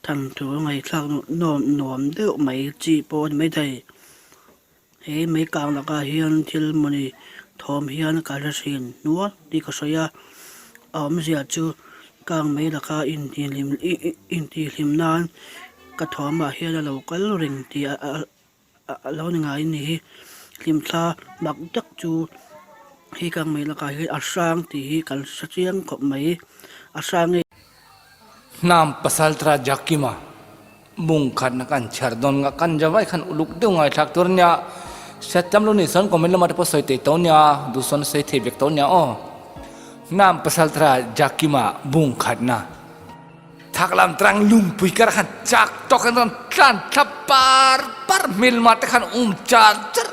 Thanthu ngaihthlak nuam nuam deuh mai chi pawh a ni maithei. He mei kang lakah hian thil mawni thawm hian ka hre thin nual tih ka sawi a, a awmzia chu kang mei laka intihhlim intihhlim nan ka thawmah hian a lo kal reng tih a a lo ni ngai a ni hi. Hlimthla mak tak chu hi kang mei lakah hian a hrang tih hi kan hre chiang khawp mai, a hrang nge. Hnam Pasaltra Jakima Mung khat na kan chhiar dawn nga kan javai khan uluk deuh ngaithlak tur nia hriat tam lo ni sawn comment lamah te pawh sawi thei to nia duh sawn sawi thei vek to nia aw Hnam Pasaltra Jakima bung khat na thak lam trang lungpui kar khan chak tawk khan rawn tlan thla par par hmelma te khan um char char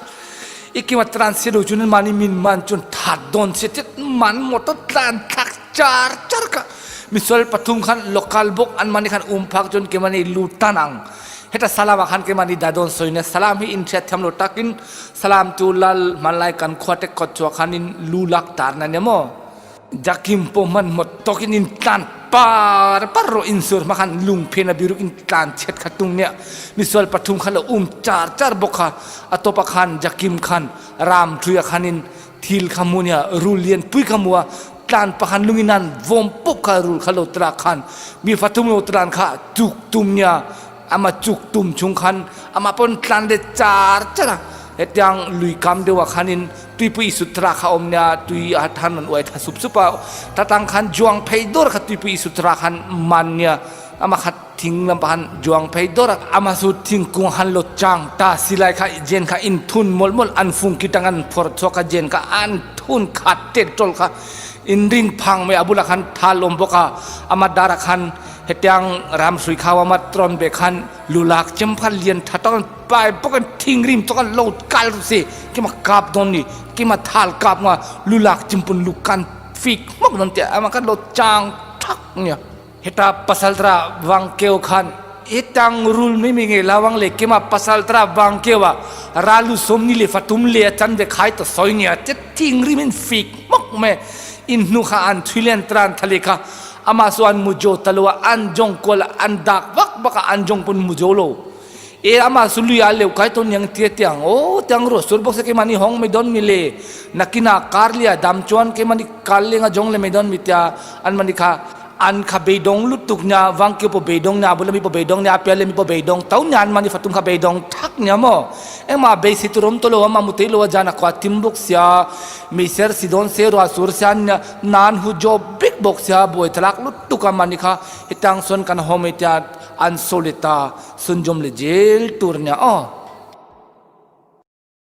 ikima tran se lo chuan mani min man chuan that dawn se tet man motor tlan thlak char char kha misual pathum khan local bawk an mahni khan um phak chuan keimahni lu tan ang heta salam ah khan keimahni dah dawn sawina salam hi in hriat thiam lo takin salam chu lal hmanlai kan khua te kawt chhuah khanin lu lak tarna nia maw jakim pawh hmanhmawh tawkin in tlan par par rawh in sur hma khan lung phen a biruk in tlan chhet kha tung nia misual pathum khan lo um char char bawk kha a tawpah khan jakim khan ram ṭhui ah khanin thil kha mu nia rul lian pui kha mu a tlan pakhan lungin an vawm pup kha rul kha lo tra khan mi fathum lo tran kha chuk tum nia ama chuk tum chung khan ama pon tlan le char chara hetiang lui kam dewa khanin tuipui sutra kha om nia tui a than an uai tha sup supa tatang khan juang phei dor kha tuipui sutra khan man nia ama khat thing lam pahan juang phei dor ama su thingkung han lo chang ta silai kha jen kha in thun mol mol an fung ki tang an phor chhuak kha jen kha an thun khat tet tol kha in ring phang mai abula khan thal om boka ama dara khan hetiang ram sui khaw ama tron be khan lulak chem kha lian thatang pai pokan thing rim tokan lo kal se kima kap don ni kima thal kap nga lulak chimpun lukan fik mok non te ama kan lo chang thak nia Heta pasaltra Vangkeu khan hetang rul mi mi nge lawang le kema pasaltra Vangkeu a ralu somni le fatum le a chan ve khai to soi nia che thing rim in fik mok me in hnu kha an thuilen tran thale kha ama so an mujo talwa an jong kol an dak vak baka an jong pun mujo lo e ama sului a leu kai ton yang tia tiang o tiang ro sur bok se ke mani hong me don mi le nakina karlia dam chuan ke mani kal lenga jong le me don mi tia an mani kha an kha beidong lutuk nya wang ke po beidong nya bula mi po beidong nya pele mi po beidong tau nya an mani fatum kha beidong thak nya mo engma be si turom to lo ma mutei lo jana kwa timbuk sia mi ser sidon se ro sur sia nan hu jo big box sia boi thlak lutuk a mani kha hitang son kan home tia an solita sunjom le jail tur nya o.